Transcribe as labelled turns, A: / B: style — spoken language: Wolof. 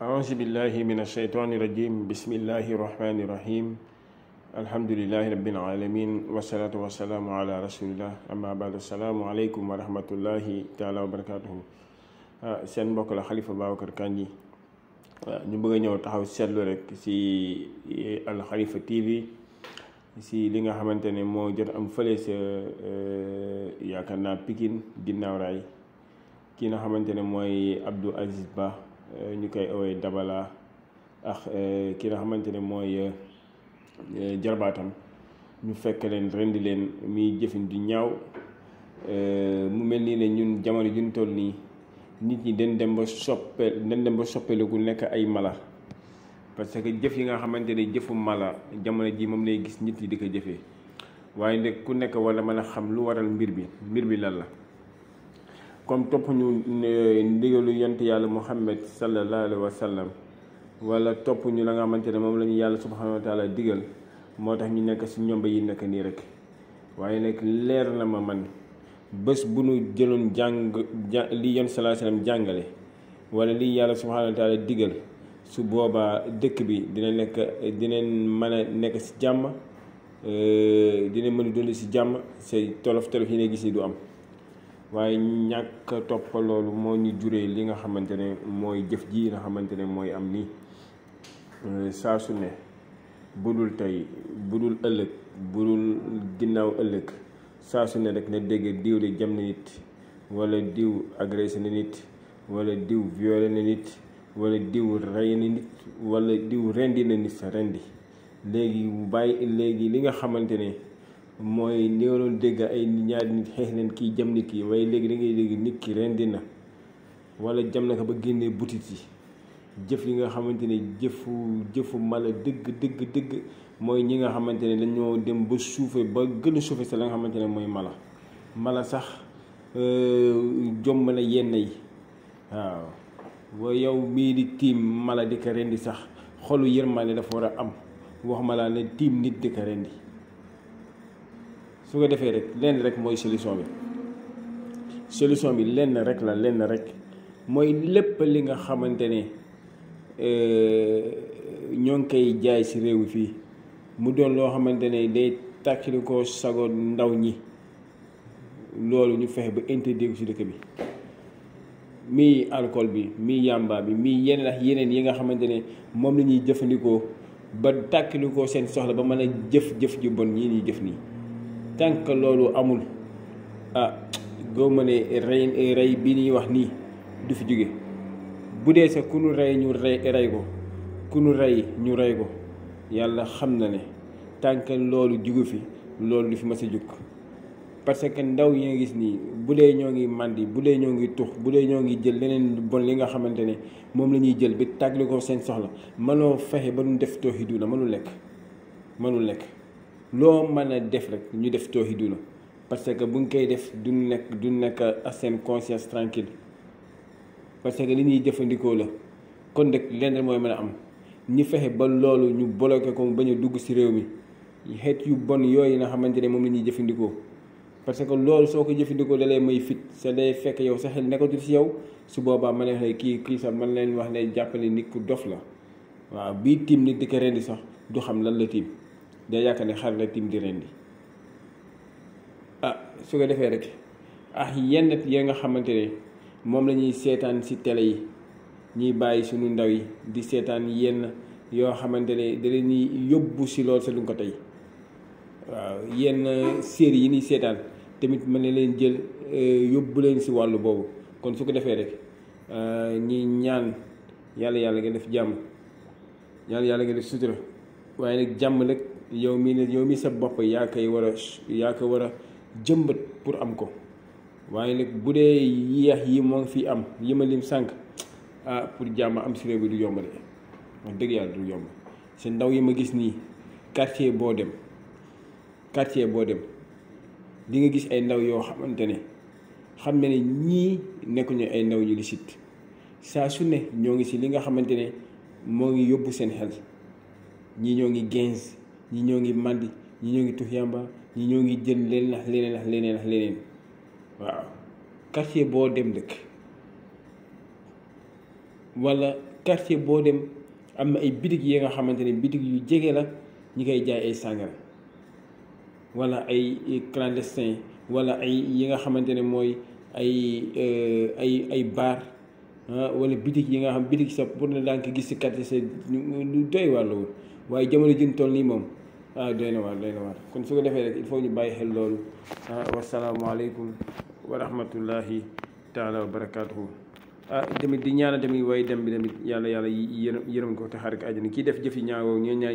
A: أعوذ بالله من الشيطان الرجيم بسم الله الرحمن الرحيم الحمد لله رب العالمين والصلاة والسلام على رسول الله أما بعد السلام عليكم ورحمة الله تعالى وبركاته seen mbokk la Khalifa Babacar Kandji ñu bëgg a ñëw taxaw seetlu rek ci Al Khalifa TV ci li nga xamante ne moo jot am fële sa yaakaar naa Pikine ginnaaw raay ki nga xamante ne mooy Abdou Aziz Ba ñu koy owee Dabala ak ki nga xamante ne mooy jarbaatam ñu fekk leen rendi leen muy jëfin du ñaaw mu mel nii ne ñun jamono juñ toll nii nit ñi dañ dem ba soppeliku nekk ay mala parce que jëf yi nga xamante ne jëfu mala jamono ji moom lay gis nit ñi di ko jëfee waaye nag ku nekk wala mën a xam lu waral mbir bi lan la comme topp ñu ndigalu yonent yàlla Muhammad sallallahu alayhi wa sallam wala topp ñu la nga xamante ne moom la ñu yàlla subhanahu wa taala digal moo tax ñu nekk si ñomba yi nekk nii rek waaye nag leer na ma man bés bu nu jëloon li yon sallallahu alayhi wa sallam jàngale wala li yàlla subhanahu wa taala digal su boobaa dëkk bi dinañ mën a nekk si jàmm dinañ mën a dund si jàmm say tolof yi ne gis ni du am waaye ñàkk topp loolu moo ñu juree li nga xamante ne mooy jëf ji nga xamante ne mooy am nii saa su ne budul tey budul ëllëg budul ginnaaw ëllëg saa su ne rek na dégg diw de jam na nit wala diw agressé na nit wala diw violé na nit wala diw rey na nit wala diw rendi na nit sa rendi léegi li nga xamante ne mooy ni nga doon dégg ay ñaari nit xeex leen kii jam ni kii waaye léegi da ngay dégg nit ki rendi na wala jam na ko ba génnee butit yi jëf yi nga xamante ne jëfu mala dëgg mooy ñi nga xamante ne dañoo dem ba suufe ba gën a suufe sa la nga xamante ne mooy mala sax jomb na yenn yi waaw wa yow mii di tiim mala di ko rendi sax xolu yërmande dafa war a am wax ma laa ne tiim nit di ko rendi su ko defee rek lenn rek mooy solution bi lenn rek mooy lépp li nga xamante ne ñoo ngi koy jaay ci réew mi fii mu doon loo xamante ne day tàkkali ko sago ndaw ñi loolu ñu fexe ba interdit ci dëkk bi mii alcool bi mii yamba bi mii yeneen yi nga xamante ne moom la ñuy jëfandikoo ba tàkkali ko seen soxla ba mën a jëf ju bon ñii ñuy jëf nii tant que loolu amul goo ma ne rey bi ñuy wax nii du fi jóge bu dee sax ku nu rey ñu rey ko ku nu rey ñu rey ko yàlla xam na ne tant que loolu jugu fi loolu du fi mas a jóg parce que ndaw yi nga gis nii bu dee ñoo ngi màndi bu dee ñoo ngi tux bu dee ñoo ngi jël leneen bon li nga xamante ne moom la ñuy jël bi tàggali ko seen soxla mënoo fexe ba nu def tooxiduna mënul lekk loo mën a def rek ñu def tooxiduna parce que bu ñu koy def du nekk ak seen conscience tranquille parce que li ñuy jëfandikoo la kon nag lenn mooy mën a am ñu fexe ba loolu ñu bloqué ko mu bañ a dugg ci réew mi xeet yu bon yooyu nga xamante ne moom la ñuy jëfandikoo parce que loolu soo ko jëfandikoo da lay may fit sa day fekk yow sa xel nekkatul ci yow su boobaa ma ne kii sax man leen wax ne jàppale nit ku dof la waaw bii tiim nit di ko rendi sax du xam lan la tiim day yaakaar ne xar la tiim di rendi su ko defee rek yenn ya nga xamante ne moom la ñuy seetaan ci télé yi ñuy bàyyi suñu ndaw yi di seetaan yenn yoo xamante ne da leen ñuy yóbbu ci loolu sa duñ ko tey waaw yenn série yi ñuy seetaan tamit mën na leen jël yóbbu leen ci wàllu boobu kon su ko defee rek ñi ñaan yàlla nga def jàmm yàlla nga def sutura waaye nag jàmm nag yow mi sa bopp yaa ko war a jëmbat pour am ko waaye nag bu dee yeex yi moo ngi fi am yi ma lim sànq pour jàmm am ci réew bi du yomb de wax dëgg yàlla du yomb ci ndaw yi ma gis nii quartier boo dem di nga gis ay ndaw yoo xamante ne xam ne ñii nekkuñu ay ndaw ñu licite saa su ne ñoo ngi ci li nga xamante ne moo ngi yóbbu seen xel ñii ñoo ngi gens ñii ñoo ngi màndi ñii ñoo ngi tux yàmba ñii ñoo ngi jël leneen waaw quartier boo dem dëkk wala quartier boo dem am na ay bitig yi nga xamante ne bitig yu jege la ñi koy jaay ay sàngara wala ay clandestin wala ay yi nga xamante ne mooy ay bar wala bitig yi nga xam bitig sax pour ne daa nga ko gis si quartier sa lu doy waar la woon waaye jamono jën toll nii moom doy na waar kon su ko defee rek il faut ñu bàyyi xel loolu wasalaamualeykum wa rahmatullahi taala wa barakaatuhu tamit di ñaanal tamit way dem bi tamit yàlla yërëm ko te xaar ko àjjana kii def jëfi ñaawoo ñoo ñaay